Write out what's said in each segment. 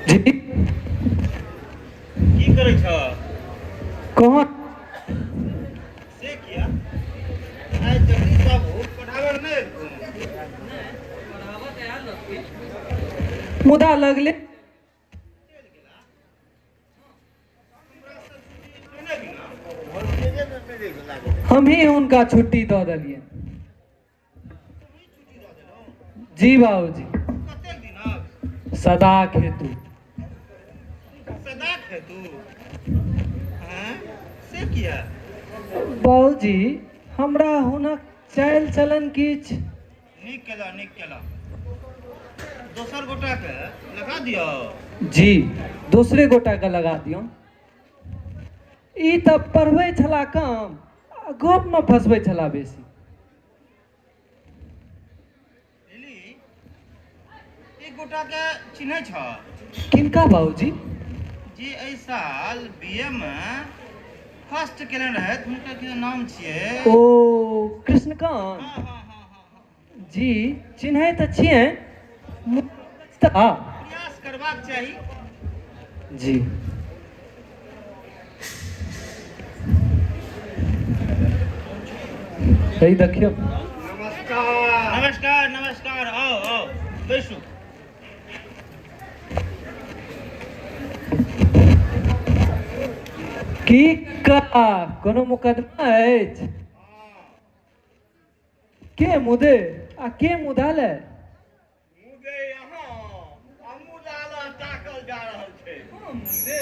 जी। की करै छह? कहाँ? से किया? आइ जगदीश बाबू पढ़ाबै लए नहि एलखुन? मुदा लगले हमही हुनका छुट्टी दऽ देलियनि। जी बाबूजी। कतेक दिनक? सदाक हेतु। सदाक हेतु? आँय, से किया? बाबूजी, हमरा हुनक चालि चलन किछु नीक केलह, नीक केलह। दोसर गोटाके लगा दियौ। जी, दोसरे गोटाके लगा दियौ। ई तऽ पढ़बै छलाह कम आ गपमे फँसबै छलाह बेसी। लिली, एक गोटाके चिन्है छह? किनका बाबूजी? जे एहि साल बी ए मे फर्स्ट केने रहथि, हुनकर की नाम छियै? ओ कृष्णकांत? हँ हँ हँ हँ। जी, चिन्है तऽ छियनि। प्रयास करबाक चाही। जी। हे देखियौ। नमस्कार। नमस्कार नमस्कार, आउ आउ, बैसू। की का कोनो मुकदमा अछि? के मुदे आ के मुदाले? मुदे यहाँ आ मुदाला ताकल जा रहल छै। मुदे?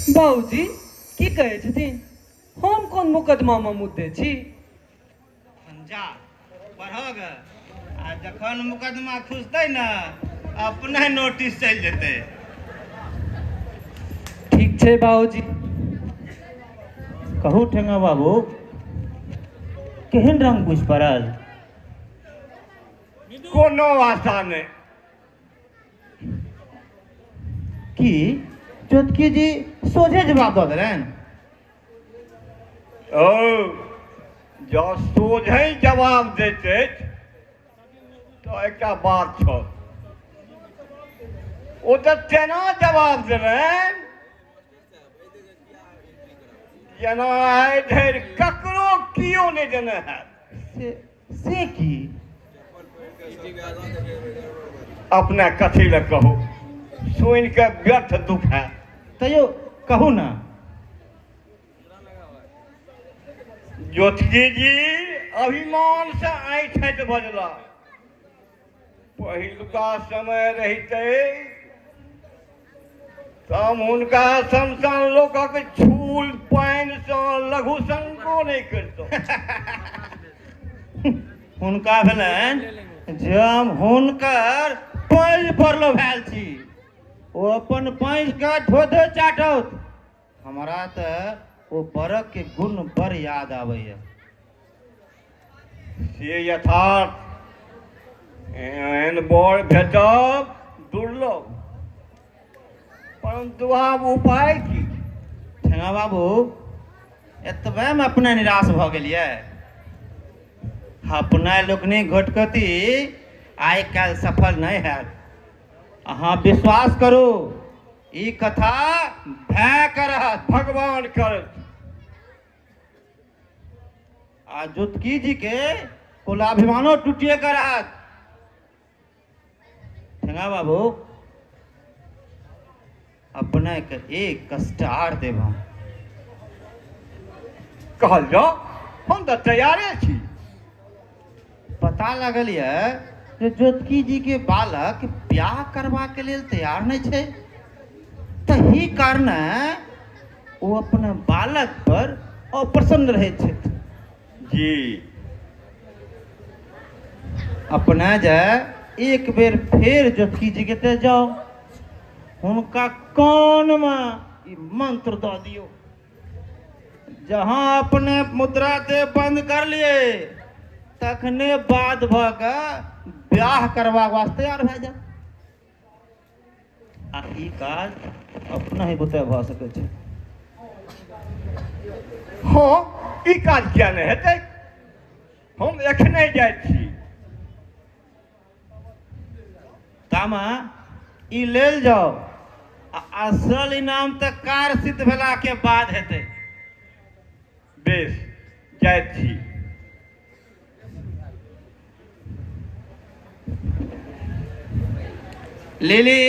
बाबूजी की कहै छथिन? हम कोन मुकदमामे मुद्दे छी? जा पढ़ऽ गे, आ जखन मुकदमा खुजतै ने, अपने नोटिस चलि जेतै। ठीक छै बाबूजी। कहू ठेंगा बाबू, केहन रंग बुझि पड़ल? कोनो आशा नहि। की चोटकी जी सोझे जवाब दऽ देलनि? ओ जँ सोझे जवाब दैत अछि तऽ एकटा बात छल, ओ तऽ तेना जवाब देलनि जेना आइ धरि ककरो कियो नहि देने हैत। से की? अपने कथी लए कहू, सुनि कऽ व्यर्थ दुख हैत। तैयो कहू ने। ज्योतिकी जी अभिमान से ऐठैत बजला, पहिलुका समय रहितै तऽ हम हुनका सन सन लोकक छूल पानिसँ लघु शंको नहि करितहुँ। हुनका भेलनि जे हम हुनकर पानि पर लोभायल छी, ओ अपन पानिके धो धो चाटत। हमरा तऽ ओ बरक के गुण बड़ याद आबैए। से यथार्थ, एहन बर भेटब दुर्लभ, परन्तु आब उपाय की? ठेंगा बाबू, एतबेमे अपने निराश भऽ गेलियै? अपना लोकनि घोटकती आइ काल्हि सफल नहि हैत। अहाँ विश्वास करू, ई कथा भए कऽ रहत। भगवान करत। आ जुतकी जी के कुलाभिमानो टूटिए कऽ रहत। ठेंगा बाबू, अपने के एक कष्ट आर देब हम। कहल जाओ, हम तऽ तैयारे छी। पता लागल यऽ जे ज्योतिकी जी के बालक ब्याह करबाक लेल तैयार नहि छै, तही कारणे ओ अपना बालक पर अप्रसन्न रहैत छथि। जी। अपना जे एक बेर फेर ज्योतिकी जी के ते जाओ, हुनका कानमे ई मंत्र दऽ दियौ, जहाँ अपने मुद्रा दे बंद कर लिए तखने बाद भऽ कऽ ब्याह करबाक वास्ते तैयार भए जाए। आ ई काज अपना ही बुते भऽ सकै छै। हँ, ई काज किया नहि हेतै? हम एखने जाइ छी। तामा ई लेल जाओ। आ असल इनाम तऽ कार्य सिद्ध भेलाके बाद हेतै। बेस, जाइत छी। लिली,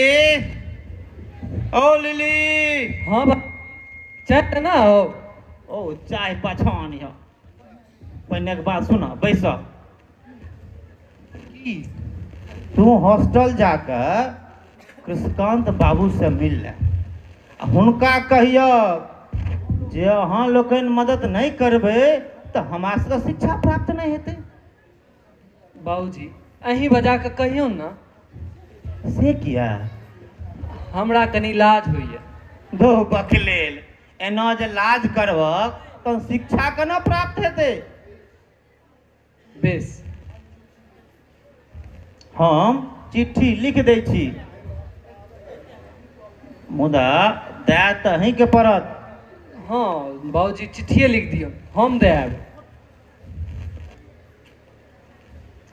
ओ लिली। हाँ चाय ना हो। ओ चाय पाछाँ आनिह, पहिने के बात सुन, बैस। की? तू हॉस्टल जाकर कृष्णकांत बाबू से मिल ले आ हुनका कहियो जे अहाँ लोकनि मदद नहि करबै तऽ हमरा सबके शिक्षा प्राप्त नहि हेतै। बाबूजी अहीं बजा कऽ कहियौ ने। से किया? हमरा कनि लाज होइए। दो बकलेल, एना जे लाज करबक तऽ शिक्षा केना प्राप्त हेतै? बेस। हम चिट्ठी लिख दै छी, मुदा दए तऽ अहीँके पड़त। हँ बाबूजी, चिट्ठिए लिख दियौ, हम दए आयब।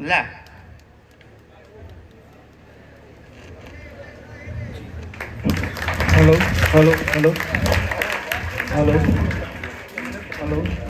ले। Hello hello hello hello hello.